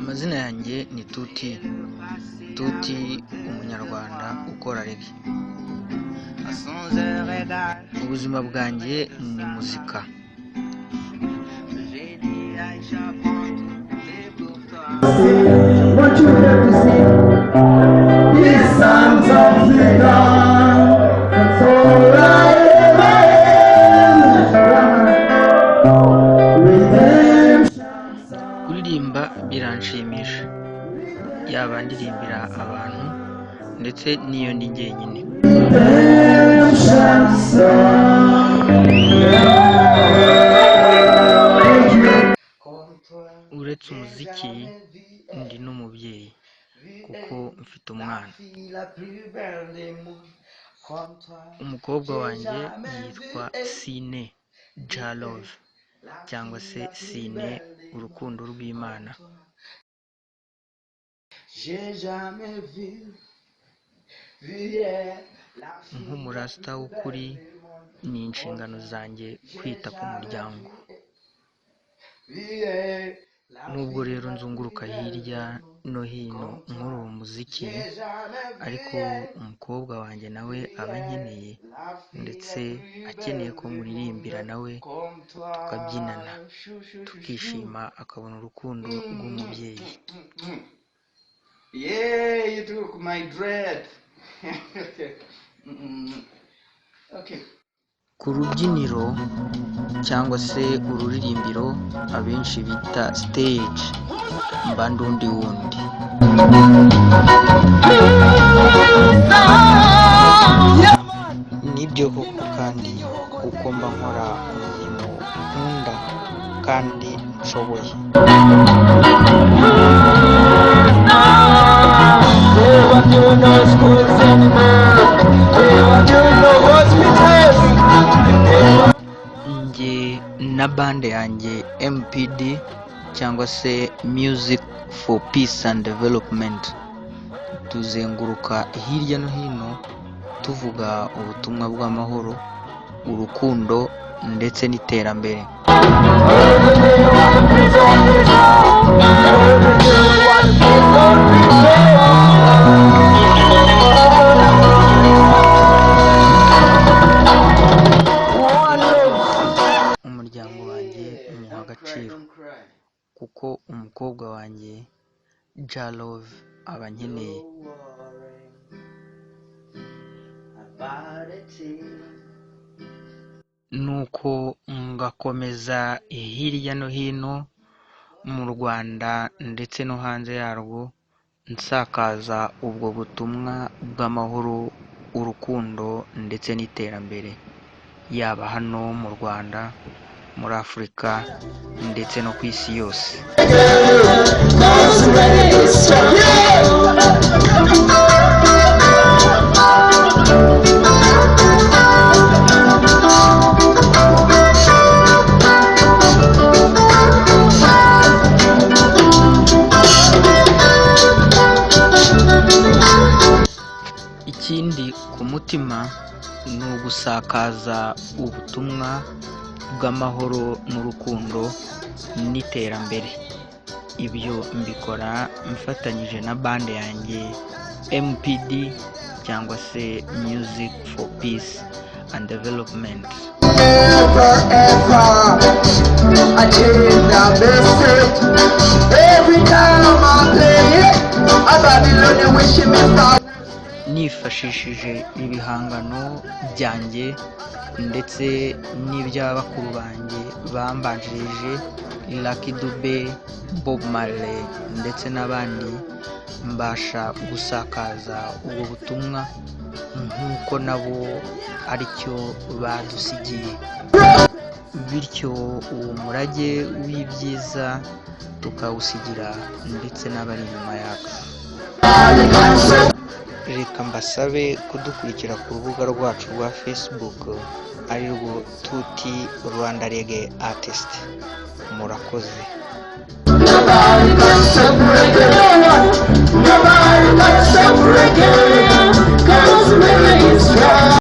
Amazina yanjye ni Tuti, Tuti umunyarwanda ukora reggae. Ubuzima bwanjye ni muzika. Want you to see these sons of freedom. That's all I ever am. Redemption. Kuririmba biranshimisha, yaba ndirimbira abantu ndetse n'iyo ndi jyenyine. Redemption song. Thank you. Uretse umuziki ndi n'umubyeyi kuko mfite umwana. Umukobwa wanjye yitwa Sine Jalove cyangwa se Sine urukundo rw'Imana. Nk'umurasita w'ukuri ni inshingano zanjye kwita ku muryango. Nubwo rero nzunguruka hirya no hino nkora uwo muziki, ariko umukobwa wanjye nawe aba ankeneye ndetse akeneye ko muririmbira nawe tukabyinana, tukishima akabona urukundo rw'umubyeyi. Yeah, you took my dread. Okay. Ku rubyiniro cyangwa se ururirimbiro abenshi bita stage mba ndi undi wundi. Nibyo koko kandi kuko mba nkora umurimo nkunda kandi nshoboye. Njye na bande yanjye MPD cyangwa se Music for Peace and Development tuzenguruka hirya no hino tuvuga ubutumwa bw'amahoro, urukundo ndetse n'iterambere. Umuryango wanjye nywuha Don't cry, agaciro don't cry. kuko umukobwa wanjye Jalove aba ankeneye. Don't worry about a thing. Nuko ngakomeza hirya no hino mu Rwanda ndetse no hanze yarwo nsakaza ubwo butumwa bw'amahoro, urukundo ndetse n'iterambere, yaba hano mu Rwanda, muri Afurika ndetse no ku isi yose. Ikindi ku mutima ni ugusakaza ubutumwa bw'amahoro n'urukundo n'iterambere. Ibyo mbikora mfatanyije na bande yanjye MPD cyangwa se Music for Peace and Development. Ever, ever. I change the message. Every time I play it, I Babylon wishing me far. Nifashishije ibihangano byanjye ndetse n'ibya bakuru banjye bambanjirije Lucky Dube, Bob Marley ndetse n'abandi, mbasha gusakaza ubwo butumwa nk'uko nabo aricyo badusigiye, bityo uwo murage w'ibyiza tukawusigira ndetse n'abari inyuma yacu. Reka mbasabe kudukurikira ku rubuga rwacu rwa Facebook arirwo Tuti Rwanda Reggae Artist. Murakoze. Nobody can separate. No one. Nobody can separate.